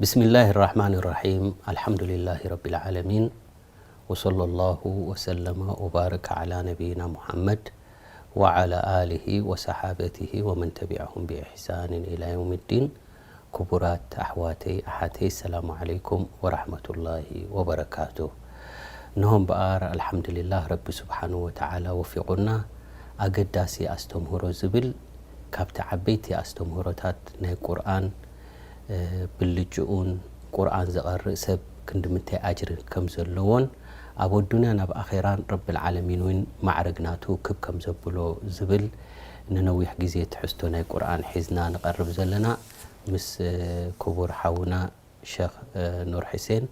بسم الله الرحمن الرحيم. الحمد لله رب العالمين. وصلى الله وسلم وبارك على نبينا محمد وعلى آله وصحابته ومن تبعهم بإحسان إلى يوم الدين. ክቡራት ኣሕዋተይ ኣሓተይ፣ ሰላሙ ዓለይኩም ወራሕመቱላሂ ወበረካቱ። እንሆ እምበኣር ኣልሓምዱሊላህ፣ ረቢ ስብሓንሁ ወተዓላ ወፊቑና። ኣገዳሲ ኣስተምህሮ ዝብል ካብቲ ዓበይቲ ኣስተምህሮታት ናይ ቁርኣን፣ እ፣ ብልጭኡን ቁርኣን ዝቐርእ ሰብ ክንዲ ምንታይ ኣጅሪ ከም ዘለዎን ኣብ ኣዱንያን ኣብ ኣኼራን ረብል ዓለሚን እውን ማዕረግ ናቱ ክብ ከም ዘብሎ ዝብል ንነዊሕ ግዜ ትሕዝቶ ናይ ቁርኣን ሒዝና ንቐርብ ዘለና ምስ፣ እ፣ ክቡር ሓውና ሸኽ፣ እ፣ ኑር ሕሴን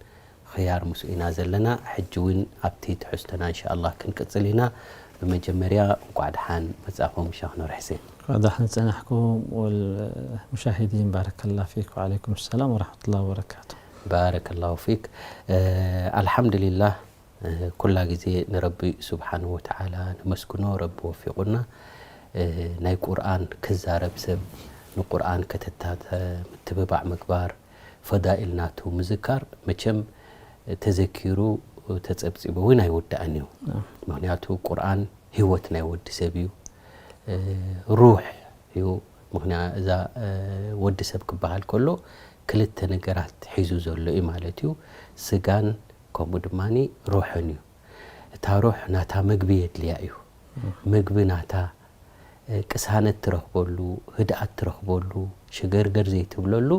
ኽያር ምስኡ ኢና ዘለና። ሕጂ እውን ኣብቲ ትሕዝቶና እንሻኣላህ ክንቅጽል ኢና። ብመጀመርያ እንቋዕ ደሓን መጻእኩም ሸኽ ኑር ሕሴን። እንኳዕ ደሓን ጸናሕኩም። والمشاهدين بارك الله فيك وعليكم السلام ورحمة الله وبركاته. ባረከላሁ ፊክ። እ፣ ኣልሓምዱሊላህ፣ እ፣ ኩላ ግዜ ንረቢ ስብሓንሁ ወተዓላ ነመስግኖ፣ ረቢ ወፊቑና፣ እ፣ ናይ ቁርኣን ክዛረብ ሰብ፣ ንቁርኣን ከተታተ ምትብባዕ ምግባር፣ ፈዳኢል ናቱ ምዝካር፣ መቸም ተዘኪሩ ተጸብጺቡ እውን ኣይውዳእን እዩ። ኣዎ። ምኽንያቱ ቁርኣን ህይወት ናይ ወዲ ሰብ እዩ። እ፣ ሩሕ እዩ። ምኽንያ-፣ እዛ፣ እ፣ ወዲ ሰብ ክበሃል ከሎ ክልተ ነገራት ሒዙ ዘሎ እዩ ማለት እዩ። ስጋን ከምኡ ድማኒ ሩሕን እዩ። እታ ሩሕ ናታ መግቢ የድልያ እዩ። እም። መግቢ ናታ፣ እ፣ ቅሳነት ትረኽበሉ፣ ህድኣት ትረኽበሉ፣ ሽገርገር ዘይትብለሉ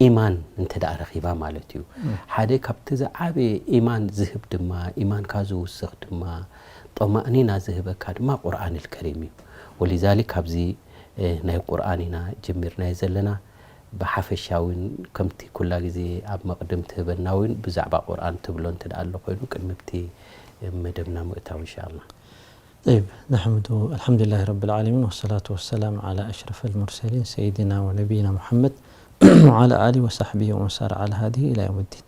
ኢማን እንተ ደኣ ረኺባ ማለት እዩ። እም። ሓደ ካብቲ ዝዓበየ ኢማን ዝህብ ድማ፣ ኢማንካ ዝውስኽ ድማ፣ ጠማእኒና ዝህበካ ድማ ቁርኣን ኣልከሪም እዩ። ወሊዛሊክ ካብዚ፣ እ፣ ናይ ቁርኣን ኢና ጀሚርናዮ ዘለና። ብሓፈሻ እውን ከምቲ ኩላ ግዜ ኣብ መቕድም ትህበና እውን ብዛዕባ ቁርኣን ትብሎ እንተ ደኣ ኣሎ ኮይኑ ቅድሚ እቲ መደብና ምእታው እንሻኣላህ። طيب، نحمد، الحمد لله رب العالمين، والصلاة والسلام على أشرف المرسلين سيدنا ونبينا محمد وعلى آله وصحبه ومن سار على هديه إلى يوم الدين.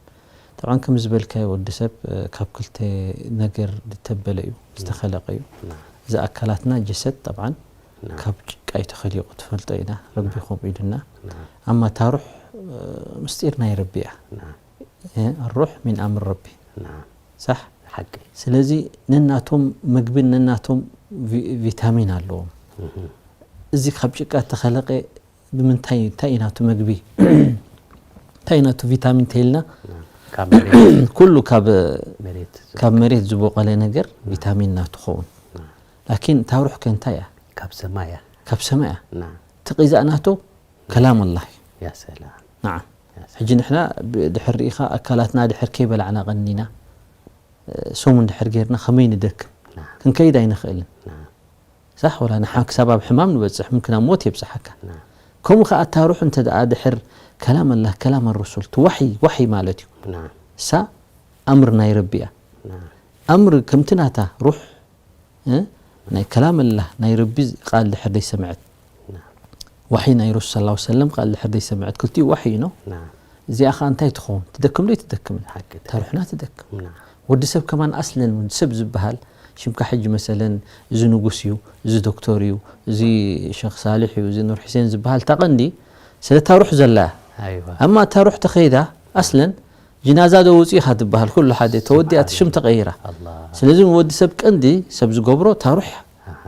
طبعا ከም ዝበልካዮ ወዲ ሰብ፣ እ፣ ካብ ክልተ ነገር ዝተበለ እዩ፣ ናም። ዝተኸለቐ እዩ። ናም። እዚ ኣካላትና ጀሰድ طبعا ናም። ካብ ጭቃ እዩ ተኸሊቑ ትፈልጦ ኢና፣ ረቢ ናም። ከምኡ ኢሉና። ናም። ኣማ ታሩሕ፣ እ፣ ምስጢር ናይ ረቢ እያ። ናም። እ፣ الروح من أمر ربي። ናም። ሳሕ? ሓቂ። ስለዚ ነናቶም መግብን ነናቶም ቪ-፣ ቪታሚን ኣለዎም። እህ። እዚ ካብ ጭቃ እተኸለቐ ብምንታይ፣ እንታይ እዩ ናቱ መግቢ? እንታይ እዩ ናቱ ቪታሚን እንተኢልና? ናም። ካብ መሬት። ኩሉ ካብ መሬት ካብ ዝቦ-፣ መሬት ዝበቆለ ነገር ናም። ቪታሚን ናቱ ኸውን። ናም። ላኪን ታሩሕ ከ እንታይ እያ? ካብ ሰማይ እያ። ካብ ሰማይ እያ። ናም። እቲ ቂዛእ ናቱ ከላም ኣላህ እዩ። ያ ሰላም። ናዓም። ያ ሰላም። ሕጂ ንሕና ብ-፣ ድሕር ርኢኻ ኣካላትና ድሕር ከይበላዕና ቀኒና፣ እ፣ ሰሙን ድሕር ጌርና ከመይ ንደክም? ናዓም። ክንከይድ ኣይንኽእልን። ናዓም። ሳሕ? ወላ ንሓ-፣ ክሳብ ኣብ ሕማም ንበጽሕ፣ ምምክን ኣብ ሞት የብጽሓካ። ናዓም። ከምኡ ኸኣ እታ ሩሕ እንተ ደኣ ድሕር ከላም ኣላህ፣ ከላም ኣረሱል፣ እቲ ዋሕይ፣ ዋሕይ ማለት እዩ። ናዓም። እሳ ኣምር ናይ ረቢ እያ። ናዓም። ኣምር ከምቲ ናታ ሩሕ እ? ናይ ከላም ኣላህ ናይ ረቢ ቃል ድሕር ደይሰምዐት፣ ናም። ዋሒ ናይ ረሱል ሰለላሁ ዐለይሂ ወሰለም ቃል ድሕር ደይሰምዐት፣ ክልቲኡ ዋሒ እዩ፣ ኖ? ናም። እዚኣ ኸኣ እንታይ ትኸውን? ትደክም ዶ ኣይትደክምን? ሓቂ እታ ትደክም። ሩሕና ትደክም። ናም። ወዲ ሰብ ከማን ኣስለን ወዲ ሰብ ዝበሃል፣ ሽምካ ሕጂ መሰለን፣ እዚ ንጉስ እዩ፣ እዚ ዶክተር እዩ፣ እዚ ሸኽ ሳልሕ እዩ፣ እዚ ኑር ሑሴን ዝበሃል፣ እታ ቀንዲ ስለ እታ ሩሕ ዘላ እያ። ኣይዋ። ኣማ እታ ሩሕ ተኸይዳ፣ ኣስለን ጅናዛ ዶ ውጽእ ኢኻ ትበሃል፣ ኩሉ ሓደ ተወዲኣ፣ እቲ ሽም ተቐይራ። ኣላ። ስለዚ ንወዲ ሰብ ቀንዲ ሰብ ዝገብሮ እታ ሩሕ እያ። ኣሃ።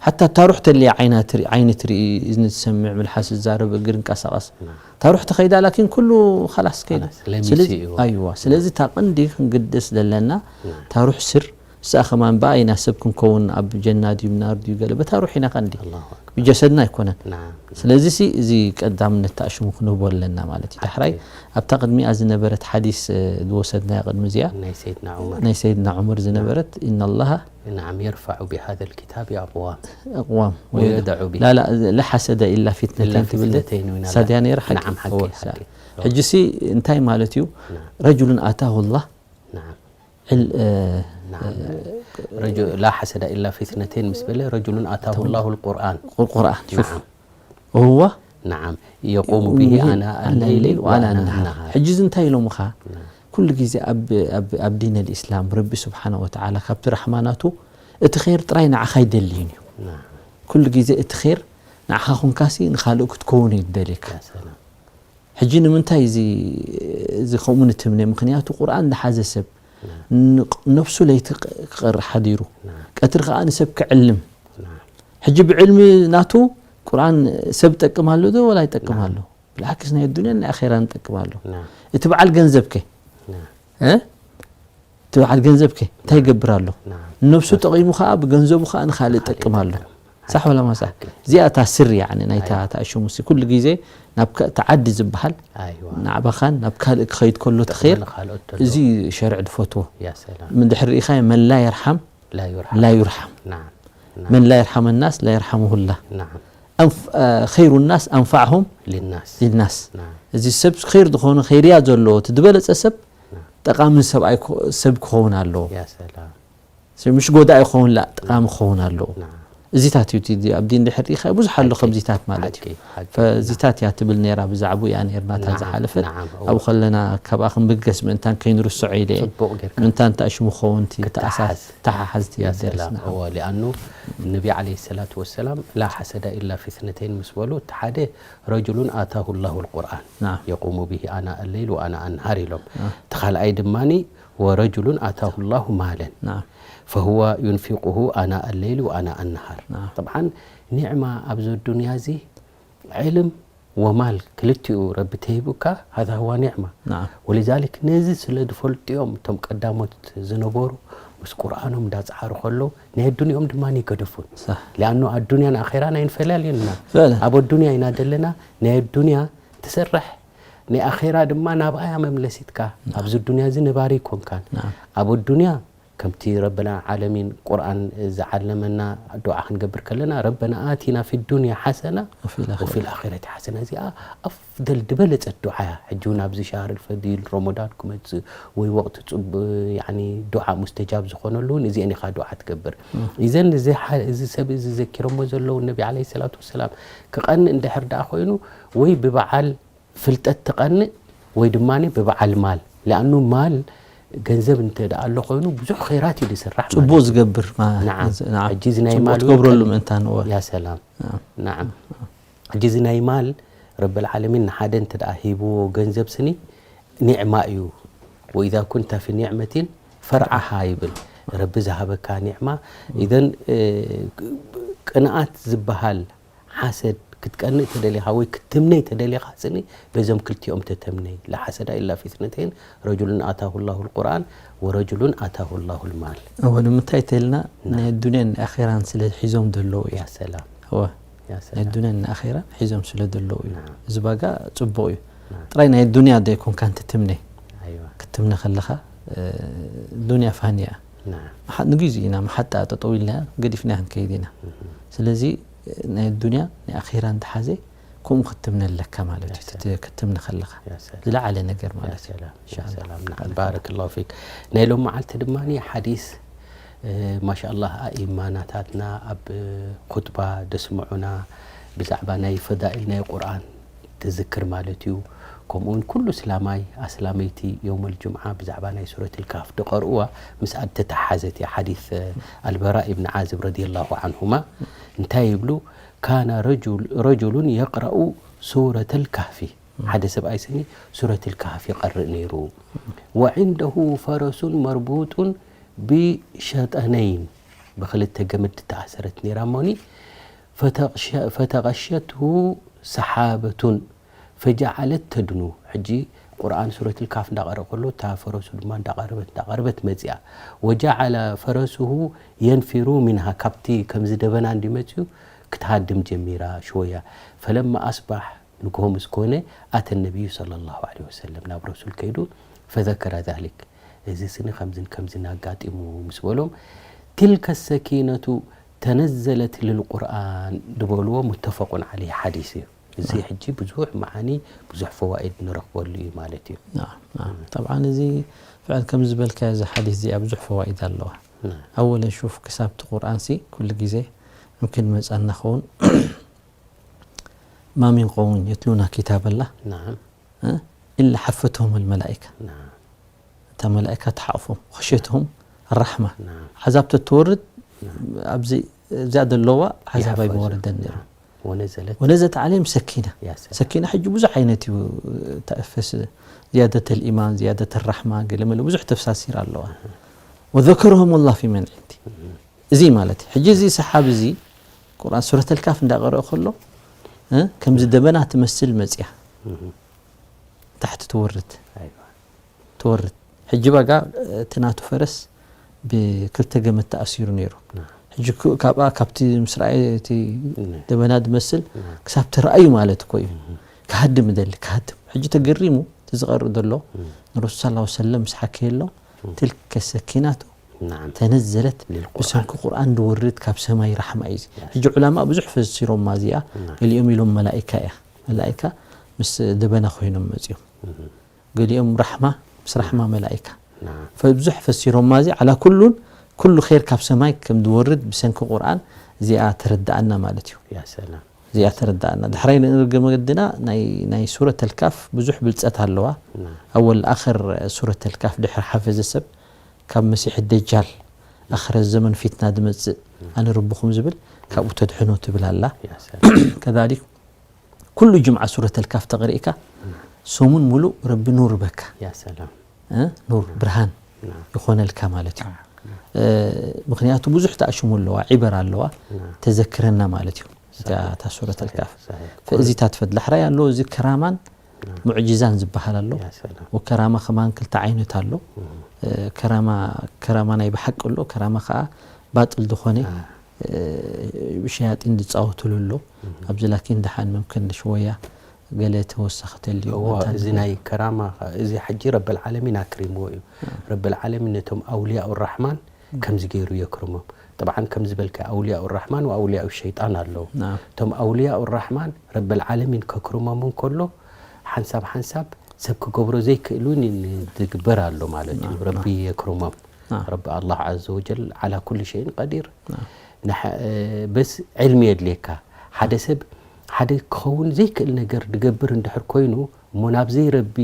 ሓታ እታ ሩሕ ተልያ ዓይና ትርኢ፣ ዓይኒ ትርኢ፣ እዝኒ ትሰምዕ፣ ምልሓስ ዝዛረብ፣ እግሪ እንቀሳቐስ። ናም። እታ ሩሕ ተኸይዳ ላኪን ኩሉ ኸላስ ከይዱ። ኸላስ፣ ለሚሱ ስለዚ፣ እዩ። ኣይዋ፣ ስለዚ እታ ቀንዲ ክንግደስ ዘለና፣ ናም። እታ ሩሕ ስር፣ እሳ ኸማን ብኣይና ሰብ ክንከውን፣ ኣብ ጀና ድዩ፣ ናር ድዩ፣ ገለ በታ ሩሕ ኢና ቀንዲ። ኣላሁ ኣክበር። ብጀሰድና ኣይኮነን። ናም። ስለዚ ሲ፣ እዚ ቀዳምነት ተኣሽሙ ክንህቦ ኣለና ማለት እዩ። ዳሕራይ፣ ሓቂ። ኣብታ ቅድሚኣ ዝነበረት ሓዲስ፣ እ፣ ዝወሰድናያ ቅድሚ እዚኣ፣ ናይ ሰይድና ዑመር። ናይ ሰይድና ዑመር ዝነበረት፣ ናም። ኢነላሃ ናዓም፣ የርፈዑ ቢሃዘል ኪታቢ ኣቕዋም። ኣቕዋም። ወየድዑ ቢሃ ላ፣ ላ፣ ላ ሓሰደ ኢላ ፊትነተይን ኢላ ትብል ፊትነተይን እውን ኣላ። ሳድያ ነይራ፣ ሓቂ። ናዓም፣ ሓቂ፣ እወ፣ ሓቂ። ሳ-፣ ሕጂ ሲ እንታይ ማለት እዩ? ናዓም። ረጁሉን ኣታሁ ላህ ናዓም። ዕል-፣ እ፣ ናዓም። ረጁ-፣ ላ ሓሰደ ኢላ ፊትነተይን ምስ በለ፣ ረጁሉን ኣታሁ ላሁ ልቁርኣን። ቁርኣን፣ ሹፍ። ናዓም። ወሁወ ናዓም። የቁሙ ብሂ የቁሙ ኣና ኣና ለይሊ ለይሊ ወኣና ወኣና ነሃር። ነሃር። ሕጂ እዚ እንታይ ኢሎምኻ? ናዓም። ኩሉ ግዜ ኣብ፣ ኣብ፣ ኣብ ዲን ኣልኢስላም ረቢ ስብሓነ ወተዓላ ካብቲ ራሕማ ናቱ እቲ ኸይር ጥራይ ንዓኻ ኣይደልይን እዩ። ናዓም። ኩሉ ግዜ እቲ ኸይር ንዓኻ ኹንካሲ ንኻልእ ክትከውን እዩ ዝደልየካ። ያ ሰላም። ሕጂ ንምንታይ እዚ እዚ ከምኡ ንትምነ? ምኽንያቱ ቁርኣን ዝሓዘ ሰብ ን- ነፍሱ ለይቲ ክ- ክቐሪ ሓዲሩ፣ ቀትሪ ከኣ ንሰብ ክዕልም። ሕጂ ብዕልሚ ናቱ ቁርኣን ሰብ ጠቅም ኣሎ ዶ ወላ ይጠቅም ኣሎ? ብልዓክስ ናይ ኣዱንያን ናይ ኣኼራን ጠቅም ኣሎ። እቲ በዓል ገንዘብ ከ እ? እቲ በዓል ገንዘብ ከ እንታይ ይገብር ኣሎ? ንነብሱ ጠቒሙ ከኣ ብገንዘቡ ከኣ ንኻልእ ጠቅም ኣሎ። ሳሕ ወላ ማሳሕ? እዚኣ እታ ስሪ ያኒ ናይታ እታ ሽሙሲ ኩሉ ግዜ ናብ ከ- እታ ዓዲ ዝበሃል ኣይዋ ናዕባኻን ናብ ካልእ ክኸይድ ከሎ እቲ ኸይር ንኻልኦት ተሎ እዚ ሸርዕ ድፈትዎ። ያ ሰላም። ምድሕር ርኢኻዮ መን ላ የርሓም ላ ዩርሓም ላ ዩርሓም። ናም ናም መን ላ የርሓመ ናስ ላ የርሓምሁላ። ናም ኸይሩ ናስ ኣንፋዕሁም ሊናስ ሊናስ። ናም እዚ ሰብ ኸይር ዝኾነ ኸይርያ ዘለዎ እቲ ዝበለጸ ሰብ ጠቓሚ ሰብኣይ ክኾ- ሰብ ክኸውን ኣለዎ። ያ ሰላም። ስ- ምሽ ጎዳኢ ክኸውን ላ ጠቓሚ ክኸውን ኣለዎ። ናም እዚታት እዩ እቲ ኣብ ዲን ድሕር ርኢኻ ብዙሕ ኣሎ ሓቂ ከምዚታት ማለት እዩ። ሓቂ ሓቂ። ፈእዚታት እያ ትብል ነይራ ብዛዕባኡ እያ ነይርና እታ ናዓም ዝሓለፈት። ናዓም እወ። ኣብኡ ከለና ካብኣ ክንብገስ ምእንታን ከይንርስዖ ኢለ እየ። ጽቡቕ ጌርካ። ምእንታን ተኣሽሙ ክኸውን እቲ ተኣሳስ ክተሓሓዝ። ተሓሓዝ እቲ ያ ደርስና። ሰላም እወ ሊኣኑ ነቢ ዓለይሂ ሰላቱ ወሰላም ላ ሓሰዳ ኢላ ፊ ስነተይን ምስ በሉ እቲ ሓደ ረጅሉን ኣታሁ ላሁ ልቁርኣን ናም የቁሙ ብሂ ኣና ኣለይል ወኣና ኣንሃር ኢሎም። ናም እቲ ካልኣይ ድማኒ ወረጅሉን ኣታሁ ላሁ ማለን ናም ፈሁወ ዩንፊቁሁ ኣና ኣለይል ወኣና ኣንሃር። ናም ጠብዓን ኒዕማ ኣብዚ ዱንያ እዚ ዕልም ወማል ክልቲኡ ረቢ ተሂቡካ ሃዛ ህዋ ኒዕማ። ናም ወሊዛሊክ ነዚ ስለ ዝፈልጡ እዮም እቶም ቀዳሞት ዝነበሩ ምስ ቁርኣኖም እንዳፀዓሩ ከለዉ ናይ ኣዱንኦም ድማ ይገደፉን። ሳሕ ሊኣኑ ኣዱንያን ኣኼራን ኣይንፈላለዩን ኢና። ፈለ ኣብ ኣዱንያ ኢና ዘለና ናይ ኣዱንያ ትሰርሕ ናይ ኣኼራ ድማ ናብኣያ መምለሲትካ ኣብዚ ዱንያ እዚ ነባሪ ይኮንካን። ናም ኣብ ኣዱንያ ከምቲ ረበና ዓለሚን ቁርኣን ዝዓለመና ዱዓ ክንገብር ከለና ረበና ኣቲና ፊ ዱንያ ሓሰና ወፊል ኣኺረት ወፊል ኣኺረት ሓሰና እዚኣ ኣፍደል ዝበለጸት ዱዓ እያ። ሕጂ እውን ኣብዚ ሻህር ፈዲል ረመዳን ክመጽእ ወይ ወቕቲ ጽብ ያኒ ዱዓ ሙስተጃብ ዝኾነሉ እውን እዚአን ኢኻ ዱዓ ትገብር። እዘን እዚ ሓ- እዚ ሰብ እዚ ዘኪሮሞ ዘለዉ ነቢ ዓለይሂ ሰላቱ ወሰላም ክቐንእ እንድሕር ደኣ ኮይኑ ወይ ብበዓል ፍልጠት ትቐንእ ወይ ድማ ብበዓል ማል ሊኣኑ ማል ገንዘብ እንተ ደኣ ኣሎ ኮይኑ ብዙሕ ኸይራት እዩ ዝስራሕ ጽቡቅ ማለት እዩ። ዝገብር ማ- ናዓም። ዝ- ናዓም። ሕጂ እዚ ናይ ጽቡቅ ማል እውን ትገብረሉ ቀን- ምእንታን እወ። ያ ሰላም። ናዓም። ናዓም። ሕጂ እዚ ናይ ማል ረብል ዓለሚን ንሓደ እንተ ደኣ ሂብዎ ገንዘብ ስኒ ኒዕማ እዩ። ወኢዛ ኩንተ ፊ ኒዕመቲን ፈርዓሃ ይብል። ረቢ ዝሃበካ ኒዕማ ኢዘን እ፣ ቅንኣት ዝበሃል ሓሰድ ክትቀንእ ተደሊኻ ወይ ክትምነይ ተደሊኻ ስኒ በዞም ክልቲኦም ተተምነይ። ላ ሓሰዳ ኢላ ፊትነተይን ረጁሉን ኣታሁ ላሁ ልቁርኣን ወረጁሉን ኣታሁ ላሁ ልማል። እወ ንምንታይ ተልና ናይ ኣዱንያን ናይ ኣኼራን ስለ ሒዞም ዘለዉ እዩ። ያ ሰላም። እወ ያ ናይ ሰላም። ኣዱንያን ናይ ኣኼራን ሒዞም ስለ ዘለዉ እዩ። ናም። እዚ ባጋ ጽቡቕ እዩ። ናም። ጥራይ ናይ ኣዱንያ ዶ ኣይኮንካን ትትምነ። ኣይዋ። ክትምነ ከለኻ እ፣ ዱንያ ፋንያ። ናም። መሓ- ንግዜ ኢና መሓጣ ጠጠው ኢልና ገዲፍና ክንከይድ ኢና። ስለዚ ናይ ኣዱንያ ናይ ኣኼራ እንተሓዘ ከምኡ ክትምነ ኣለካ ማለት እዩ። ያ ሰላም። ትት- ክትምነ ከለኻ ያ ሰላም። ዝለዓለ ነገር ያ ማለት እዩ። ሰላም። ያ ኢንሻኣላህ። ሰላም። ናዓም። ባረከላሁ ፊክ። ናይ ሎም መዓልቲ ድማ ሓዲስ እ፣ ማሻኣላህ ኣኢማናታትና ኣብ ኹጥባ ደስምዑና ብዛዕባ ናይ ፈዳኢል ናይ ቁርኣን ትዝክር ማለት እዩ። ከምኡውን ኩሉ እስላማይ ኣስላመይቲ የውመል ጅምዓ ብዛዕባ ናይ ሱረት ልካፍ ድቐርኡዋ ምስኣ ተተሓዘት እያ። ሓዲስ ኣልበራ ኢብን ዓዝብ ረዲየላሁ ዓንሁማ እንታይ ይብሉ? ካነ ረጁል- ረጁሉን የቅረኡ ሱረት ልካህፊ ሓደ ሰብኣይ ስኒ ሱረት ልካህፍ ይቐርእ ነይሩ። ወዕንደሁ ፈረሱን መርቡጡን ብሸጠነይን ብኽልተ ገመድ ዝተኣሰረት ነይራ እሞኒ ፈተቕሸ- ፈተቐሸትሁ ሰሓበቱን ፈጃዓለት ተድኑ። ሕጂ ቁርኣን ሱረት ልካፍ እንዳቐረእ ከሎ እታ ፈረሱ ድማ እንዳቐረበት እንዳቐረበት መፂኣ። ወጃዓለ ፈረሱሁ የንፊሩ ሚንሃ ካብቲ ከምዚ ደበና እንዲመፅኡ ክትሃድም ጀሚራ ሽወያ። ፈለማ ኣስባሕ ንግሆ ምስ ኮነ ኣተ ነቢዩ ሰለላሁ ዐለይሂ ወሰለም ናብ ረሱል ከይዱ ፈዘከረ ዛሊክ እዚ ስኒ ከምዝን ከምዝን ኣጋጢሙ ምስ በሎም ትልከ ሰኪነቱ ተነዘለት ልልቁርኣን ዝበልዎ ሙተፈቁን ዓለይሂ ሓዲስ እዩ። እዚ ሕጂ ብዙሕ መዓኒ ብዙሕ ፈዋኢድ ንረኽበሉ እዩ ማለት እዩ። ናም፣ ናም። ጠብዓን እዚ ፍዕል ከም ዝበልካዮ እዚ ሓዲስ እዚኣ ብዙሕ ፈዋኢድ ኣለዋ። ናም። ኣወለን ሹፍ ክሳብ እቲ ቁርኣን ሲ ኩሉ ግዜ ምክን መጻና ኸውን ما من قوم يتلون كتاب الله نعم إلا حفتهم الملائكة نعم እታ መላእካ ትሓቕፎም خشيتهم الرحمة نعم ዓዛብ ተትወርድ نعم ኣብዚ እዚኣ ዘለዋ ዓዛብ ይሓፈዙ ኣይምወረደን ነይሩ نعم ወነዘለት ወነዘት ዓለይሂም ሰኪና ያ ሰላም። ሰኪና ሕጂ ብዙሕ ዓይነት እዩ ተእፈስ ዝያደተ ልኢማን ዝያደተ ራሕማ ገለመለ ብዙሕ ተፍሳሲር ኣለዋ ወዘከረሁም ላህ ፊ መን ዕንዲ እዚ ማለት እዩ ሕጂ እዚ ሰሓብ እዚ ቁርኣን ሱረት ልካፍ እንዳቀረኦ ከሎ እ፣ ከምዚ ደበና ትመስል መፅያ ታሕቲ ትወርድ ኣይዋ። ትወርድ ሕጂ ባጋ እቲ ናቱ ፈረስ ብክልተ ገመድ ተኣሲሩ ነይሩ ሕጂ ክ- ካብኣ ካብቲ ምስ ረኣየ እቲ እነ። ደበና ዝመስል ክሳብ ተረኣዩ ማለት እኮ እዩ ክሃድም ይደሊ ክሃድም ሕጂ ተገሪሙ እቲ ዝቐርእ ዘሎ ንረሱል ስ ሰለም ምስ ሓከየሎም ትልከ ሰኪናቱ ናዓም ተነዘለት ልልቁርኣን። ብሰንኪ ቁርኣን ዝወርድ ካብ ሰማይ ራሕማ እዩ እዚ ሕጂ ዑላማ ብዙሕ ፈሲሮማ እዚኣ ገሊኦም ኢሎም መላኢካ እያ መላኢካ ምስ ደበና ኮይኖም መፅዮም ገሊኦም ራሕማ ምስ ራሕማ መላኢካ ናዓም ብዙሕ ፈሲሮማ እዚ ዓላ ኩሉን ኩሉ ር ካብ ሰማይ ከም ዝወርድ ብሰንኪ ቁርኣን እዚኣ ተረዳኣና ማለት እዩ ያ ሰላም። እዚኣ ተረዳእና ዳሕራይ ንእርገ መገድና ናይ- ናይ ሱረት ኣልካፍ ብዙሕ ብልፀት ኣለዋ ናዓም ኣወል ኣኸር ሱረት ኣልካፍ ድሕሪ ሓፈዘ ሰብ ካብ መሲሕ ደጃል ኣኽረ ዘመን ፊትና ዝመፅእ ኣነ ረብኹም ዝብል ካብኡ ተድሕኖ ትብል ኣላ ያ ሰላም። ከዛሊክ ኩሉ ጅምዓ ሱረት ኣልካፍ ተቕሪእካ ሰሙን ሙሉእ ረቢ ኑር በካ ያ ሰላም። እ? ኑር ብርሃን ናዓም ይኾነልካ ማለት እዩ እ፣ ምክንያቱ ብዙሕ ተኣሽሙ ኣለዋ ዒበር ኣለዋ ናዓም ተዘክረና ማለት እዩ እታ እታ ሱረት ኣልካፍ ሰሒሕ። ፈእዚታት ፈድላሕራይ ኣሎ እዚ ከራማን ሙዕጂዛን ዝበሃል ኣሎ ያ ሰላም። ወከራማ ከማን ክልተ ዓይነት ኣሎ እ፣ ከራማ ከራማ ናይ ብሓቂ ኣሎ ከራማ ከዓ ባጥል ዝኾነ እ፣ ብሸያጢን ዝፃወትሉ ኣሎ ኣብዚ ላኪን ደሓን መምክን ንሽወያ ገለ ተወሳኺ ተልዩ እዎ፣ እዚ ናይ ከራማ ኸ- እዚ ሕጂ ረብል ዓለሚን ኣክሪምዎ እዩ። ረብል ዓለሚን ነቶም ኣውልያኡ ራሕማን ከምዚ ገይሩ የክርሞም። ጠብዓን ከም ዝበልካ ኣውልያኡ ራሕማን ወኣውልያኡ ሸይጣን ኣለዉ። ናም። እቶም ኣውልያኡ ራሕማን ረብል ዓለሚን ከክርሞም እንከሎ ሓንሳብ ሓንሳብ ሰብ ክገብሮ ዘይክእል እውን ዝግበር ኣሎ ማለት እዩ። ናም፣ ረቢ የክርሞም። ናም። ረቢ ኣላህ ዓዘ ወጀል ዓላ ኩሉ ሸይን ቀዲር። ናም። ንሐ- በስ ዕልሚ የድልየካ። ሓደ ሰብ ሓደ ክኸውን ዘይክእል ነገር ድገብር እንድሕር ኮይኑ እሞ ናብ ዘይረቢ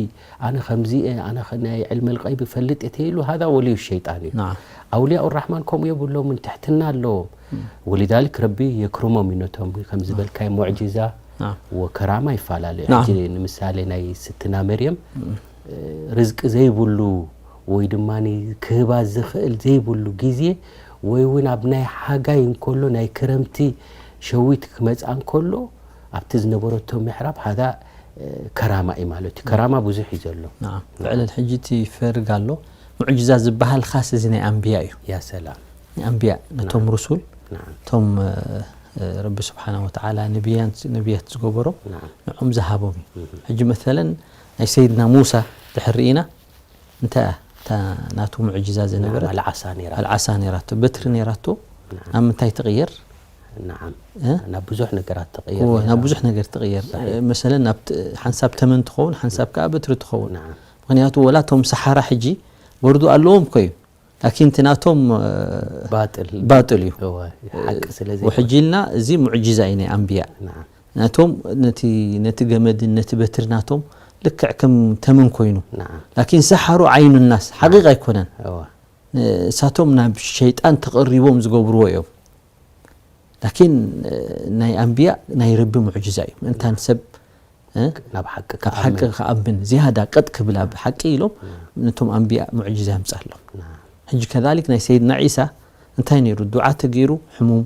ኣነ ከምዚ እየ ኣነ ኸ- ናይ ዕልመ ልቀይብ ይፈልጥ እየ ተይሉ ሃዛ ወልዩ ሸይጣን እዩ። ናም። ኣውልያኡ ራሕማን ከምኡ የብሎምን ትሕትና ኣለዎም። ወሊዛሊክ ረቢ የክርሞም እዩ ነቶም ከም ዝበልካይ ሙዕጂዛ ናም። ወከራማ ይፈላለዩ። ናም። ሕጂ ንምሳሌ ናይ ስትና መርየም እ፣ ርዝቂ ዘይብሉ ወይ ድማ ክህባ ዝኽእል ዘይብሉ ግዜ ወይ እውን ኣብ ናይ ሓጋይ እንከሎ ናይ ክረምቲ ሸዊት ክመፅኣ እንከሎ ኣብቲ ዝነበረቶ ምሕራብ ሃዛ እ፣ ከራማ እዩ ማለት እዩ። ከራማ ብዙሕ እዩ ዘሎ። ናም። ብዕለል ሕጂ እቲ ፈርግ ኣሎ ሙዕጅዛ ዝበሃል ኻስ እዚ ናይ ኣንብያ እዩ ያ ሰላም። ናይ ኣንብያ ነቶም ሩሱል ናም። እቶም እ፣ እ፣ ረቢ ስብሓና ወተዓላ ነብያን- ነብያት ዝገበሮ ናም። ንዖም ዝሃቦም እዩ ሕጂ መሰለን ናይ ሰይድና ሙሳ ድሕር ርኢና እንታይ እያ እታ ናቱ ሙዕጅዛ ዝነበረት ናም፣ ኣልዓሳ ነይራ። ኣልዓሳ ነይራቶ በትሪ ነይራቶ ናብ ምንታይ ትቕየር ናዓም። እ? ናብ ብዙሕ ነገራት ተቐየር እዎ፣ ነይራ። ናብ ብዙሕ ነገር ትቕየር መሰለን ናብ ት- ሓንሳብ ተመን ትኸውን ሓንሳብ ከዓ በትሪ ትኸውን ናዓም። ምክንያቱ ወላ እቶም ሰሓራ ሕጂ ወርዱ ኣለዎም እኮ እዩ ላኪን እቲ ናቶም እ፣ ባጥል ባጥል እዩ እወ፣ ሓቂ ስለ ውሕጂ ኢልና እዚ ሙዕጅዛ እዩ ናይ ኣንብያ ናዓም። ናቶም ነቲ ነቲ ገመድን ነቲ በትሪ ናቶም ልክዕ ከም ተመን ኮይኑ ናዓም። ላኪን ሰሓሩ ዓይኑ ናስ ሓቂቕ ኣይኮነን እወ። እሳቶም ናብ ሸይጣን ተቐሪቦም ዝገብርዎ እዮም ላኪን ናይ ኣንብያ ናይ ረቢ ሙዕጅዛ እዩ ምእንታን ሰብ እ? ናብ ሓቂ ካብ ሓቂ ክኣምን። ክኣምን ዝያዳ ቀጥ ክብል ኣብ ሓቂ ኢሎም ነቶም ኣንብያ ሙዕጅዛ የምፅኣሎም ናዓም። ሕጂ ከዛሊክ ናይ ሰይድና ዒሳ እንታይ ነይሩ ዱዓ ተገይሩ ሕሙም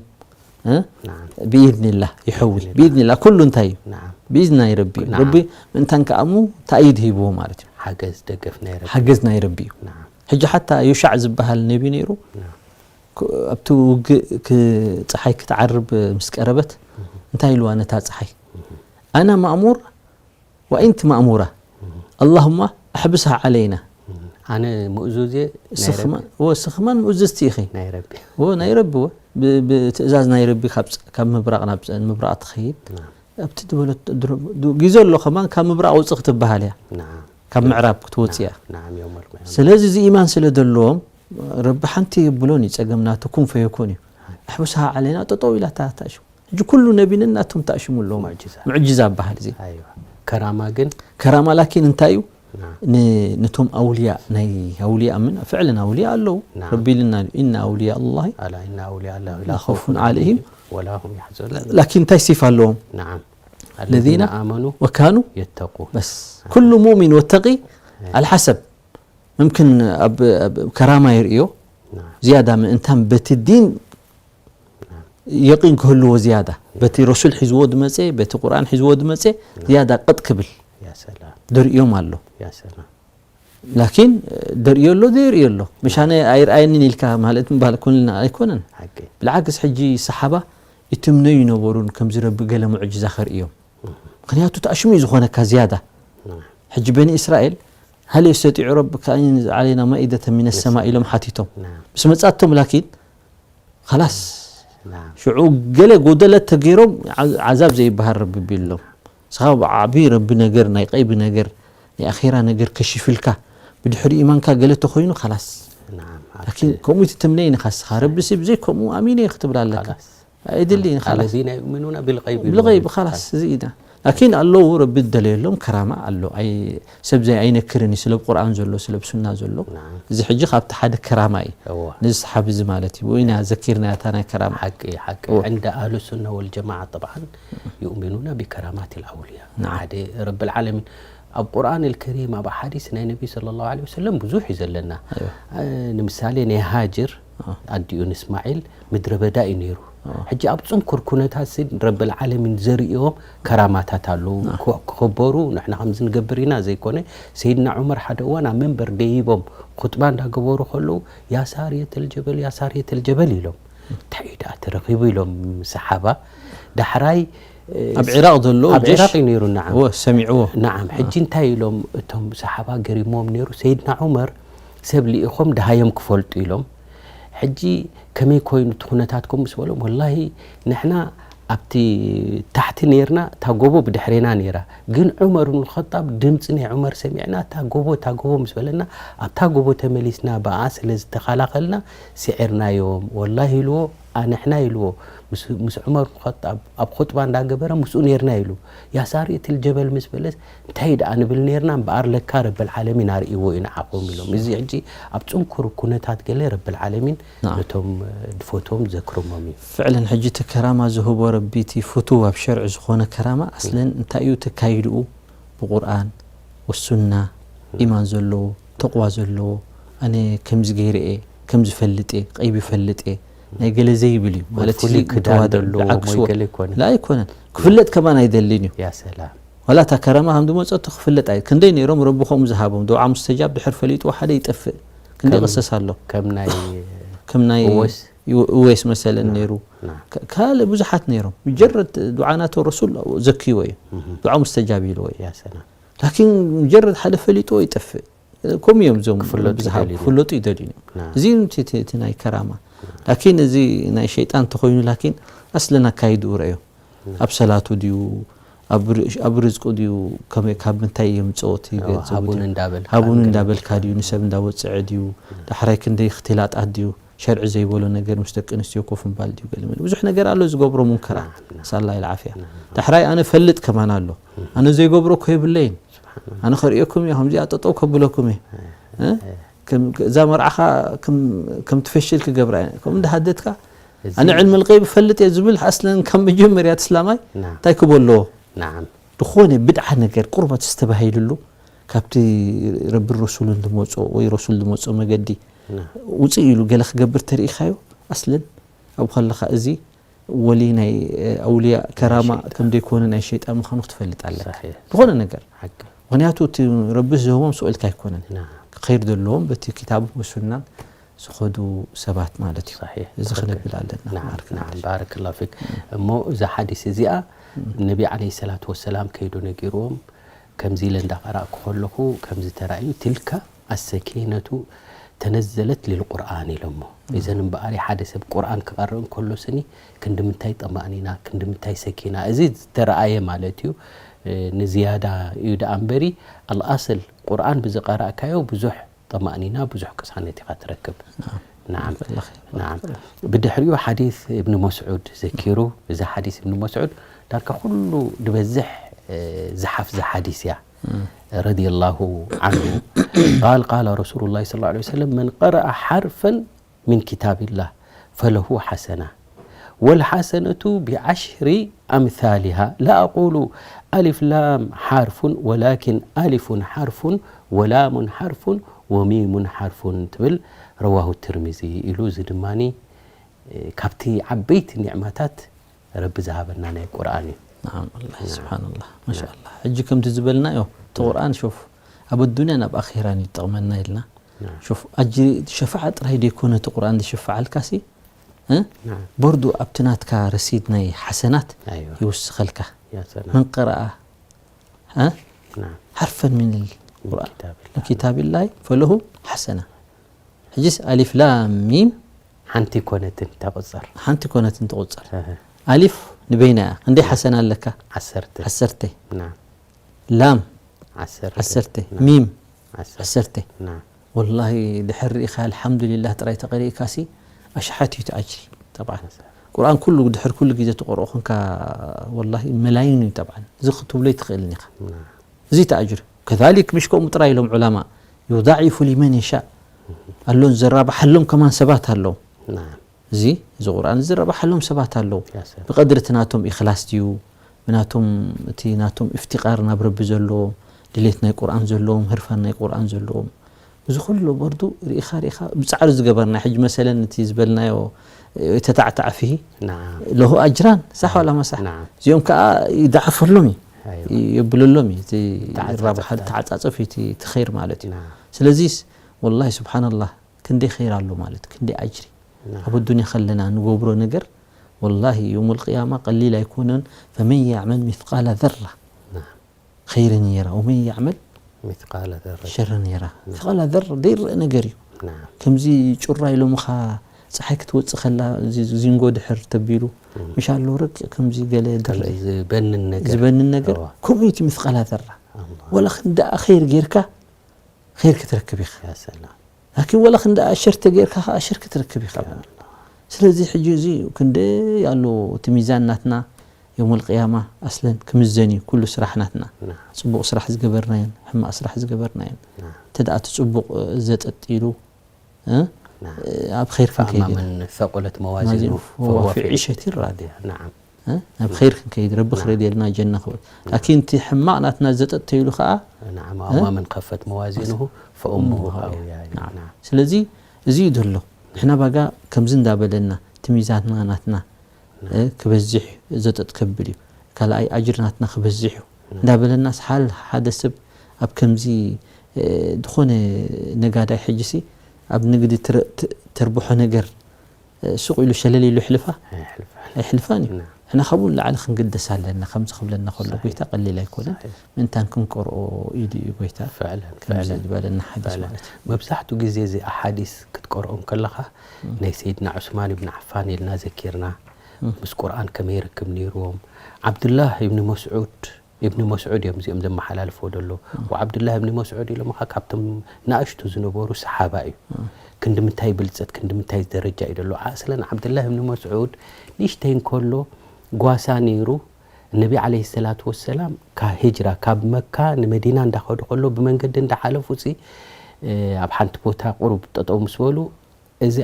እ? ናዓም። ብኢድኒላህ ይሐውል ብኢድኒላህ ኩሉ እንታይ እዩ ናዓም። ብኢድኒ ናይ ረቢ እዩ ናዓም። ረቢ ምእንታን ከኣምኑ ታእይድ ሂብዎ ማለት እዩ ሓገዝ ደገፍ ናይ ረቢ። ሓገዝ ናይ ረቢ እዩ ናዓም። ሕጂ ሓታ ዮሻዕ ዝበሃል ነቢ ነይሩ ናዓም። ክ- ኣብቲ ውግእ ክ- ፀሓይ ክትዓርብ ምስ ቀረበት እንታይ ኢልዋ ነታ ፀሓይ ኣና ማእሙር ወኢንቲ ማእሙራ ኣላሁማ ኣሕብስሃ ዓለይና ኣነ ምእዙዝ እየ ናይ ረቢ። ስኽማን ወ ስኽማን ምእዝዝቲ ኢኺ ናይ ረቢ። ወ ናይ ረቢ ወ ብ- ብትእዛዝ ናይ ረቢ ካብ ፅ- ካብ ምብራቕ ናብ ፅ- ምብራቕ ትኸይድ ኣብቲ ዝበለት ድሮ- ዱ- ግዜ ኣሎ ከማን ካብ ምብራቕ ውፅእ ክትበሃል እያ ናዓም። ካብ ምዕራብ ክትወፅእ እያ ናዓም፣ የውመል ቅያማ። ስለዚ እዚ ኢማን ስለ ዘለዎም ረቢ ሓንቲ የብሎን እዩ ጸገም ናቱ ኩን ፈየኩን እዩ ኣሕብስሃ ዓለይና ጠጠው ኢላ ታታእሽም ሕጂ ኩሉ ነቢንን ናቶም ተኣሽሙ ኣለዎም ሙዕጅዛ። ሙዕጅዛ በሃል እዚ ኣይዋ። ከራማ ግን ከራማ ላኪን እንታይ እዩ ነቶም ኣውልያ ናይ ኣውልያ ምን ፍዕለን ኣውልያ ኣለዉ። ረቢ ኢልና ኢና ኣውልያ ኣላ ኣላ እና ኣውልያ ኣላ ላ ኸውፉን ዓለይሂም ወላ ሁም ያሕዘኑን። ላኪን እንታይ ሲፋ ኣለዎም? ናዓም ለዚነ ኣመኑ ወካኑ የተቁ በስ ኩሉ ሙእሚን ወተቂ ኣልሓሰብ ምምክን ኣብ ከራማ ይርእዮ ዝያዳ ምእንታን በቲ ዲን የቂን ክህልዎ ዝያዳ በቲ ረሱል ሒዝዎ ድመፀ በቲ ቁርኣን ሒዝዎ ድመፀ ዝያዳ ቅጥ ክብል ያሰላም ደርእዮም ኣሎ። ያሰላም ላኪን ደርእዮ ኣሎ ደርእዮ ኣሎ ምሻነ ኣይርኣየንን ኢልካ ማለት ምባል ኩልና ኣይኮነን። ሓቂ ብልዓክስ ሕጂ ሰሓባ ይትምነዩ ይነበሩን ከምዚ ረቢ ገለ ሙዕጅዛ ከርእዮም ምክንያቱ ተኣሽሙ እዩ ዝኾነካ ዝያዳ። ሕጂ በኒ እስራኤል هل يستطيع ربك أن ينزل علينا مائدة من السماء ኢሎም ሓቲቶም ናም ምስ መጻቶም ላኪን خلاص ናም ሽዑ ገለ ጎደለት ተገይሮም ዓ- ዓዛብ ዘይበሃል ረቢ ቢሎም ስኻ ዓቢ ረቢ ነገር ናይ ቀይቢ ነገር ናይ ኣኼራ ነገር ከሽፍልካ ብድሕሪ ኢማንካ ገለ ተኾይኑ خلاص ናም ላኪን ከምኡ ትትምነይ ንኻ ስኻ ረቢ ሲ ብዘይ ከምኡ ኣሚነ ክትብል ኣለካ خلاص ኣይድልይን خلاص الذين يؤمنون بالغيب ብልغይብ خلاص እዚ ኢና ላኪን ኣለዉ ረቢ ደለየሎም ከራማ ኣሎ ኣይ ሰብ ዘይ ኣይነክርን እዩ ስለ ቁርኣን ዘሎ ስለ ሱና ዘሎ ናም እዚ ሕጂ ካብቲ ሓደ ከራማ እዩ እዋ ነዚ ሰሓቢ እዚ ማለት እዩ ኢና ዘኪርና ያታ ናይ ከራማ ሓቂ ሓቂ እዋ። عند أهل السنة والجماعة طبعا يؤمنون بكرامات الأولياء ናም። ሓደ ረቢ العالمين ኣብ ቁርኣን الكريم ኣብ ሓዲስ ናይ ነቢ صلى الله عليه وسلم ብዙሕ እዩ ዘለና እዋ። እ፣ ንምሳሌ ናይ ሃጅር ኣዲኡ ንእስማዒል ምድረ በዳ እዩ ነይሩ ሕጂ ኣብ ፅንኩር ኩነታት ሲ ረቢ العالمين ዘርእዮም ከራማታት ኣለዉ ክኸበሩ ንሕና ከምዚ ንገብር ኢና ዘይኮነ ሰይድና ዑመር ሓደ እዋን ኣብ መንበር ደይቦም ኹጥባ እንዳገበሩ ከለዉ ያ ሳርየት الجبل ያ ሳርየት الجبل ኢሎም እንታይ እዩ ደኣ ተረኺቡ ኢሎም ሰሓባ ዳሕራይ እ፣ ኣብ ዒራቕ ዘሎ ኣብ ጀሽ ዒራቕ እዩ ነይሩ ናዓም እወ ሰሚዕዎ ናዓም ሕጂ እንታይ ኢሎም እቶም ሰሓባ ገሪሞም ነይሩ ሰይድና ዑመር ሰብ ልኢኾም ደሃዮም ክፈልጡ ኢሎም ሕጂ ከመይ ኮይኑ እቲ ኩነታትኩም ምስ በሎም ወላሂ ንሕና ኣብቲ ታሕቲ ነርና እታ ጎቦ ብድሕሬና ነይራ ግን ዑመር ብን ኸጣብ ድምፂ ናይ ዑመር ሰሚዕና እታ ጎቦ እታ ጎቦ ምስ በለና ኣብታ ጎቦ ተመሊስና ብኣ ስለ ዝተኸላኸልና ስዒርናዮም ወላሂ ኢልዎ ኣንሕና ኢልዎ ምስ- ምስ ዑመር ብን ኸጣብ ኣብ ኹጥባ እንዳገበረ ምስኡ ነርና ኢሉ ያሳሪ እቲ ልጀበል ምስ በለስ እንታይ ደኣ ንብል ነርና እምበኣር ለካ ረብል ዓለሚን ኣርእይዎ እዩ ንዓኹም ኢሎም እዚ ሕጂ ኣብ ፅንኩር ኩነታት ገለ ረብል ዓለሚን ናም። ነቶም ድፈቶም ዘክርሞም እዩ ፍዕለን ሕጂ እቲ ከራማ ዝህቦ ረቢ እቲ ፍቱው ኣብ ሸርዒ ዝኾነ ከራማ ኣስለን እንታይ እዩ ተካይድኡ ብቁርኣን ወሱና ኢማን ዘለዎ ተቕዋ ዘለዎ ኣነ ከምዚ ገይረ እየ ከምዚ ፈልጥ እየ ቀይቢ ፈልጥ እየ ናይ ገለ ዘይብል እዩ ማለት ፍሉይ እዚ ክዳን ምተዋድዕ ዘለዎ ብዓክስዎ ወይ ገለ ይኮነ ላ ኣይኮነን ክፍለጥ ከማን ኣይደልን እዩ ያ ሰላም ዋላ እታ ከረማ ከም ዝመፀቱ ክፍለጥ ኣይ ክንደይ ነይሮም ረቢ ከምኡ ዝሃቦም ዱዓ ሙስተጃብ ድሕር ፈሊጥዎ ሓደ ይጠፍእ ክንደይ ከም- ቅሰስ ኣሎ ከም ናይ ከም ናይ እወስ? እወ- እወይስ መሰለን ነይሩ ና ከ- ካልእ ብዙሓት ነይሮም ሙጀረድ ዱዓ ናቶ ረሱል ዘክይዎ እዩ ዱዓ ሙስተጃብ ኢልዎ እዩ ያ ሰላም ላኪን ሙጀረድ ሓደ ፈሊጥዎ ይጠፍእ ከምኡ እዮም እዞም ክፍለጡ ብዙሓት ይደልዩ። ክፍለጡ ይደልዩ እዮም ና እዚ እቲ- እቲ- እቲ ናይ ከራማ ላኪን እዚ ናይ ሸይጣን እንተኾይኑ ላኪን ኣስለን ኣካይድኡ ረእዮ ኣብ ሰላቱ ድዩ ኣብ ር- ኣብ ርዝቁ ድዩ ከመይ ካብ ምንታይ የምፅኦ እቲ ገንዘቡ ሃቡን ድዩ? እንዳበልካ ሃቡን ገለ እንዳበልካ ድዩ ንሰብ እንዳወፅዐ ድዩ ዳሕራይ ክንደይ እክትላጣት ድዩ ሸርዒ ዘይበሎ ነገር ምስ ደቂ ኣንስትዮ ኮፍ ምባል ድዩ ገለ መለ ብዙሕ ነገር ኣሎ ዝገብሮ ሙንከራት ሳላ ኢልዓፍያ ዳሕራይ ኣነ ፈልጥ ከማን ኣሎ ኣነ ዘይገብሮ እኮ የብለይን ኣነ ከርእየኩም እየ ከምዚኣ ጠጠው ከብለኩም እየ እ? ከም- እዛ መርዓኻ ከም- ከም ትፈሽል ክገብራ እየ ከምኡ እንዳሃደትካ ኣነ ዕልሚ ልቀይብ ፈልጥ እየ ዝብል ኣስለን ካብ መጀመርያ እቲ እስላማይ ና እንታይ ክቦ ኣለዎ ናዓም ዝኾነ ብድዓ ነገር ቁርበት ዝተባሂልሉ ካብቲ ረብን ረሱልን ዝመፅኦ ወይ ረሱል ዝመፅኦ መገዲ ና ውፅእ ኢሉ ገለ ክገብር ተርኢኻዮ ኣስለን ኣብ ከለኻ እዚ ወሊ ናይ ኣውልያ ከራማ ከም ዘይኮነ ናይ ሸይጣን ምዃኑ ክትፈልጥ ኣለካ صحيح ዝኾነ ነገር ሓቂ ምክንያቱ እቲ ረቢ ዝህቦም ስእልካ ኣይኮነን ና ከይር ዘለዎም በቲ ክታብ ወሱናን ዝኸዱ ሰባት ማለት እዩ صحيح እዚ ትኽክል። ክነብል ኣለና ናዓም ማርክ ናዓም ባረክ ላሁ ፊክ እሞ እዛ ሓዲስ እዚኣ ነቢ ዓለይሂ ሰላቱ ወሰላም ከይዱ ነጊርዎም ከምዚ ኢለ እንዳቀራእኩ ከለኹ ከምዚ ተራእዩ ትልካ ኣሰኪነቱ ተነዘለት ሊልቁርኣን ኢሎሞ እዘን እምበኣር ሓደ ሰብ ቁርኣን ክቐርእ እንከሎ ስኒ ክንዲ ምንታይ ጠማእኒና ክንዲ ምንታይ ሰኪና እዚ ዝተረኣየ ማለት እዩ እ፣ ንዝያዳ እዩ ደኣ እምበሪ ኣልኣስል ቁርኣን ብዝቐራእካዮ ብዙሕ ጠማእኒና ብዙሕ ቅሳነት ኢኻ ትረክብ ናዓም ናዓም ብድሕሪኡ ሓዲስ እብኒ መስዑድ ዘኪሩ እዛ ሓዲስ እብኒ መስዑድ ዳርካ ኩሉ ድበዝሕ እ፣ ዝሓፍዛ ሓዲስ እያ رضي الله عنه قال قال رسول الله صلى الله عليه وسلم من قرأ حرفا من كتاب الله فله حسنة والحسنة بعشر أمثالها لا أقول ألف لام حرف ولكن ألف حرف ولام حرف وميم حرف ትብል رواه الترمذي ኢሉ። እዚ ድማ ካብቲ ዓበይቲ ኒዕማታት ረቢ ዝሃበና ናይ ቁርኣን እዩ። ናዓም ኣላ ስብሓንላ ማሻላ። ሕጂ ከምቲ ዝበልናዮ እቲ ቁርኣን ሾፍ ኣብ ኣዱንያን ኣብ ኣኼራን ይጠቕመና ኢልና። ሾፍ ኣጅሪ ሸፋዓ ጥራይ ደይኮነ እቲ ቁርኣን ዝሽፍዓልካ ሲ እ? ቦርዱ ኣብቲ ናትካ ረሲድ ናይ ሓሰናት ይውስኸልካ። መን ቀረኣ ሓርፈን ሚን ቁርኣን ኪታብላሂ ፈለሁ ሓሰና። ሕጂስ ኣሊፍ ላም ሚም ሓንቲ ኮነትን ተቁፀር ሓንቲ ኮነትን ትቁፀር። ኣሊፍ ንበይና እያ። ክንደይ ሓሰና ኣለካ? ዓሰርተ ዓሰርተ። ላም ዓሰርተ ዓሰርተ። ሚም ዓሰርተ ዓሰርተ። ወላሂ ድሕር ርኢኻ ኣልሓምዱሊላህ ጥራይ ተቐሪእካሲ ኣሽሓት እዩ እቲ ኣጅሪ። ጠብዓን ቁርኣን ኩሉ ድሕር ኩሉ ግዜ ትቐርኦ ኮንካ ወላሂ መላይን እዩ። ጠብዓን እዚ ክትብሎ ኣይትኽእልን ኢኻ። እዚ እቲ ኣጅሪ ከዛሊክ ምሽ ከምኡ ጥራይ ኢሎም ዑላማ ዩዳዒፉ ሊመን የሻእ ኣሎን ዘራብሓሎም ከማን ሰባት ኣለዉ። እዚ እዚ ቁርኣን እዚ ዝረብሓሎም ሰባት ኣለዉ። ብቐድሪ እቲ ናቶም ኢኽላስ ድዩ ብናቶም እቲ ናቶም እፍትቃር ናብ ረቢ ዘለዎም ድሌት ናይ ቁርኣን ዘለዎም ህርፋን ናይ ቁርኣን ዘለዎም እዚ ኩሉ ቦርዱ ርኢኻ ርኢኻ ብጻዕሪ ዝገበርና ሕጂ መሰለን እቲ ዝበልናዮ ተታዕታዕፊሂ ለሁ ኣጅራን ሳሕ ዋላ መሳሕ እዚኦም ከዓ ይዳዕፈሎም እዩ የብለሎም እዩ እቲ ተዓጻጸፍ እቲ ኸይር ማለት እዩ። ስለዚስ ወላሂ ስብሓንላህ ክንደይ ኸይር ኣሎ ማለት ክንደይ ኣጅሪ ኣብ ኣዱንያ ከለና ንገብሮ ነገር ወላሂ የውመል ቅያማ ቀሊል ኣይኮነን። ፈመን ያዕመል ሚስቃለ ዘራ ኸይረን የራ ወመን ያዕመል ሚስቃለ ዘራ ሸረን የራ። ሚስቃለ ዘራ ዘይረአ ነገር እዩ። ከምዚ ጩራ ኢሎምኻ ፀሓይ ክትወፅእ ከላ እዚ ዚንጎ ድሕር ተቢሉ ምሽ ኣሎ ረቂቕ ከምዚ ገለ ዝረአ ዝበንን ነገር ከምኡ እቲ ሚስቃለ ዘራ ወላ ክንደኣ ኸይር ጌርካ ኸይር ክትረክብ ኢኻ። ላኪን ወላ ክንዲ ኣሸር ተገይርካ ከዓ ኣሸር ክትረክብ ኢኻ። ስለዚ ሕጂ እዚ ክንደይ ኣሎ እቲ ሚዛን ናትና የውመል ቅያማ ኣስለን ክምዘን እዩ ኩሉ ስራሕ ናትና። ፅቡቕ ስራሕ ዝገበርናዮን ሕማቕ ስራሕ ዝገበርናዮን እንተ ደኣ እቲ ፅቡቕ ዘጠጥ ኢሉ ኣብ ኸይር ክንከይድ ኢና። ፈቁለት መዋዚኑ ወሁወ ፊ ዒሸቲን ራድያ። ናብ ኸይር ክንከይድ ረቢ ክረድየልና ጀና ክብል ላኪን እቲ ሕማቕ ናትና ዘጠጥተይሉ ከዓ نعم أما من خفت موازينه فأمه هاوية ስለዚ እዚ እዩ ዘሎ ንሕና ባጋ ከምዚ እንዳበለና እቲ ሚዛንና ናትና ክበዝሕ ዘጠጥ ከብል እዩ ካልኣይ ኣጅር ናትና ክበዝሕ እዩ እንዳበለናስ ሓል ሓደ ሰብ ኣብ ከምዚ ዝኾነ ነጋዳይ ሕጂሲ ኣብ ንግዲ ተርብሖ ነገር ሱቕ ኢሉ ሸለል ኢሉ ይሕልፋ ኣይሕልፋን እዩ። ንሕና ካብኡ ንላዕሊ ክንግደስ ኣለና ከምዚ ክብለና ከሎ ጎይታ ቀሊል ኣይኮነን። ምእንታን ክንቀርኦ ኢሉ እዩ ጎይታ ከምዚ ዝበለና ሓዲስ ማለት እዩ። መብዛሕትኡ ግዜ እዚ ኣሓዲስ ክትቀርኦም ከለኻ ናይ ሰይድና ዑስማን ብን ዓፋን ኢልና ዘኪርና ምስ ቁርኣን ከመይ ርክብ ነይርዎም። ዓብዱላህ ኢብኒ መስዑድ ኢብኒ መስዑድ እዮም እዚኦም ዘመሓላልፍዎ ደሎ። ወዓብዱላህ እብኒ መስዑድ ኢሎምኻ ካብቶም ንኣሽቱ ዝነበሩ ሰሓባ እዩ። ክንዲ ምንታይ ብልፀት ክንዲ ምንታይ ደረጃ እዩ ደሎ። ኣስለን ዓብዱላህ እብኒ መስዑድ ንእሽተይ እንከሎ ጓሳ ነይሩ። ነቢ ዓለይሂ ሰላቱ ወሰላም ካብ ሂጅራ ካብ መካ ንመዲና እንዳኸዱ ከሎ ብመንገዲ እንዳሓለፉ ፂ ኣብ ሓንቲ ቦታ ቁሩብ ጠጠው ምስ በሉ እዚ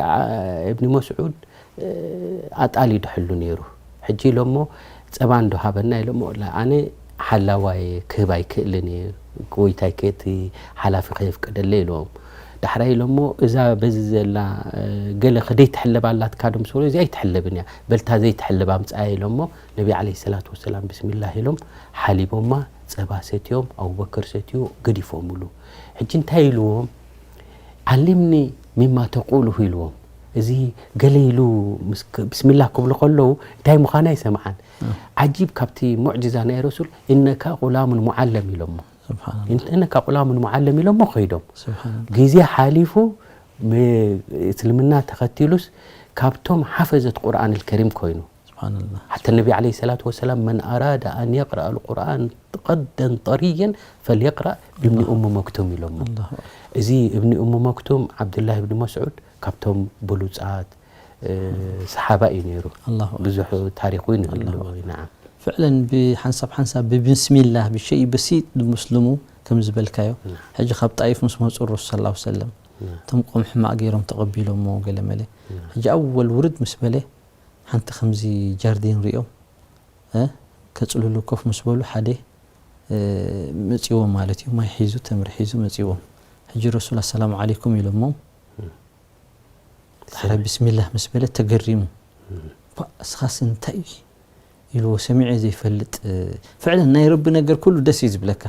እብኒ መስዑድ ኣጣል ይድሕሉ ነይሩ። ሕጂ ኢሎሞ ፀባ እንዶ ሃበና ኢሎሞ ኣነ ሓላዋይ ክህብ ኣይክእልን እየ ጎይታይ ከቲ ሓላፊ ከየፍቀደለ ኢሎም። ዳሕራይ ኢሎሞ እዛ በዚ ዘላ ገለ ከደይ ትሕለብ ኣላትካ ዶ ምስ በሎ እዚኣ ኣይትሕለብን እያ በልታ ዘይትሕለብ ኣምፅኣ ኢሎሞ ነቢ ዓለይሂ ሰላቱ ወሰላም ብስሚላህ ኢሎም ሓሊቦማ ፀባ ሰትዮም ኣቡበክር ሰትዩ ገዲፎምሉ። ሕጂ እንታይ ኢልዎም ዓሊምኒ ሚማ ተቁሉሁ ኢልዎም። እዚ ገለ ኢሉ ብስሚላህ ክብሉ ከለዉ እንታይ ምዃና ኣይሰምዓን። ዓጂብ ካብቲ ሙዕጅዛ ናይ ረሱል እነካ ቁላሙን ሙዓለም ኢሎሞ። እነካ ቁላሙን ሙዓለም ኢሎሞ ከይዶም። ግዜ ሓሊፉ እስልምና ተኸቲሉስ ካብቶም ሓፈዘት ቁርኣን ልከሪም ኮይኑ። ሓተ ነቢ ዓለይሂ ሰላቱ ወሰላም መን ኣራደ ኣን የቅረአ ልቁርኣን ቀደን ጠርየን ፈልየቅረእ ብእብኒ ኡሙ መክቱም ኢሎሞ። እዚ እብኒ ኡሙ መክቱም ዓብዱላህ እብኒ መስዑድ ካብቶም ብሉፃት ሰሓባ እዩ ነይሩ። ብዙሕ ታሪክ እውን ይህልዎ። ናዓም ፍዕለን ብሓንሳብ ሓንሳብ ብብስሚላህ ብሸይ በሲጥ ዝሙስልሙ ከም ዝበልካዮ። ሕጂ ካብ ጣይፍ ምስ መፁ ረሱል ሰለላሁ ዐለይሂ ወሰለም እቶም ቆም ሕማቕ ገይሮም ተቐቢሎሞ ገለ መለ። ሕጂ ኣወል ውርድ ምስ በለ ሓንቲ ከምዚ ጃርዲን ሪኦም እ፣ ከፅልሉ ኮፍ ምስ በሉ ሓደ እ፣ መፂዎም ማለት እዩ። ማይ ሒዙ ተምሪ ሒዙ መፂዎም። ሕጂ ረሱል ኣሰላሙ ዓለይኩም ኢሎሞም ድሕሪ ቢስሚላህ ምስ በለ ተገሪሙ። ባ እስኻስ እንታይ ኢልዎ ሰሚዐ ዘይፈልጥ። ፍዕለን ናይ ረቢ ነገር ኩሉ ደስ እዩ ዝብለካ።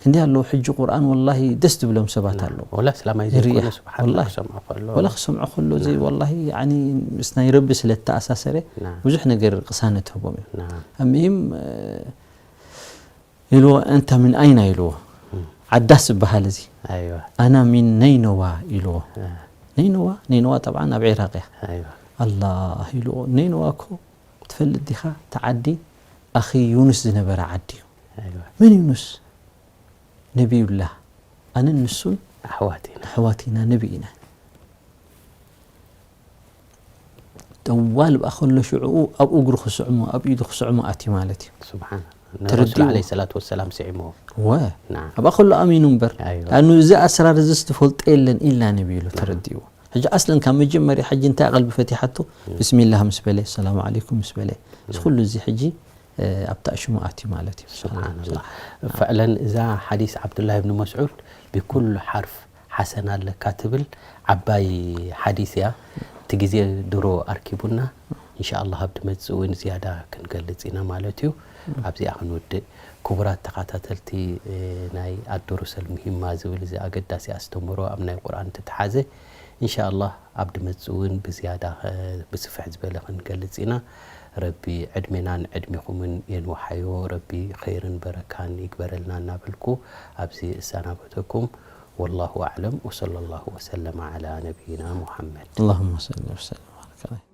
ክንዲ ኣለዉ ሕጂ ቁርኣን ወላሂ ደስ ዝብሎም ሰባት ኣለዉ። ወላ እስላማይ ሪያ ዘይኮነ ስብሓን ወላሂ ክሰምዖ ከሎ ወላ ክሰምዖ ከሎ እዚ ወላሂ ያኒ ምስ ናይ ረቢ ስለ ተኣሳሰረ ናም። ብዙሕ ነገር ቅሳነት ህቦም እዩ። ናም። ኣሚም ኢልዎ ኣንታ ምን ኣይና ኢልዎ። ዓዳስ ዝበሃል እዚ ኣይዋ ኣና ሚን ነይነዋ ኢልዎ። ነይነዋ ነይነዋ ጠብዓን ኣብ ዒራቅ እያ። ኣይዋ ኣላህ ኢልዎ። ነይነዋ እኮ ትፈልጥ ዲኻ? እቲ ዓዲ ኣኺ ዩኑስ ዝነበረ ዓዲ እዩ። ኣይዋ መን ዩኑስ? ነቢዩላህ። ኣነን ንሱን ኣሕዋት ኢና ኣሕዋት ኢና፣ ነቢ ኢና። ጠዋል ብኣ ከሎ ሽዕኡ ኣብ እግሩ ክስዕሞ ኣብ ኢዱ ክስዕሞ ኣትዩ ማለት እዩ። ስብሓን ተረዲኡ። ረሱል ዓለይሂ ሰላቱ ወሰላም ስዒሞ ወ ናም ኣብኣ ከሎ ኣሚኑ እምበር ኣይዋ ኣኑ እዚ ኣስራር እዚ ዝትፈልጦ የለን ኢላ ነቢዩሉ ተረዲኡ። ሕጂ ኣስለን ካብ መጀመርያ ሕጂ እንታይ ቀልቢ ፈቲሓቶ ብስሚላህ ምስ በለ ሰላሙ ዓለይኩም ምስ በለ እዚ ኩሉ እዚ ሕጂ እ፣ ኣብቲ ኣሽሙ ኣትዩ ማለት እዩ። ስብሓንላ ፍዕለን እዛ ሓዲስ ዓብዱላህ ብን መስዑድ ብኩሉ ሓርፍ ሓሰና ኣለካ ትብል ዓባይ ሓዲስ እያ። እቲ ግዜ ድሮ ኣርኪቡና እንሻ ኣላህ ኣብ ድመፅእ እውን ዝያዳ ክንገልፅ ኢና ማለት እዩ። ኣብዚኣ ክንውድእ ክቡራት ተኸታተልቲ እ፣ ናይ ኣዱሩሰል ሙሂማ ዝብል እዚ ኣገዳሲ ኣስተምህሮ ኣብ ናይ ቁርኣን ተተሓዘ እንሻ ኣላህ ኣብ ድመፅእ እውን ብዝያዳ እ፣ ብስፍሕ ዝበለ ክንገልፅ ኢና። ረቢ ዕድሜናን ዕድሜኹምን የንውሓዮ። ረቢ ኸይርን በረካን ይግበረልና እናበልኩ ኣብዚ እሰናበተኩም። ወላሁ ኣዕለም ወሰለ ላሁ ወሰለመ ዓላ ነቢይና ሙሓመድ። اللهم صل وسلم وبارك عليه.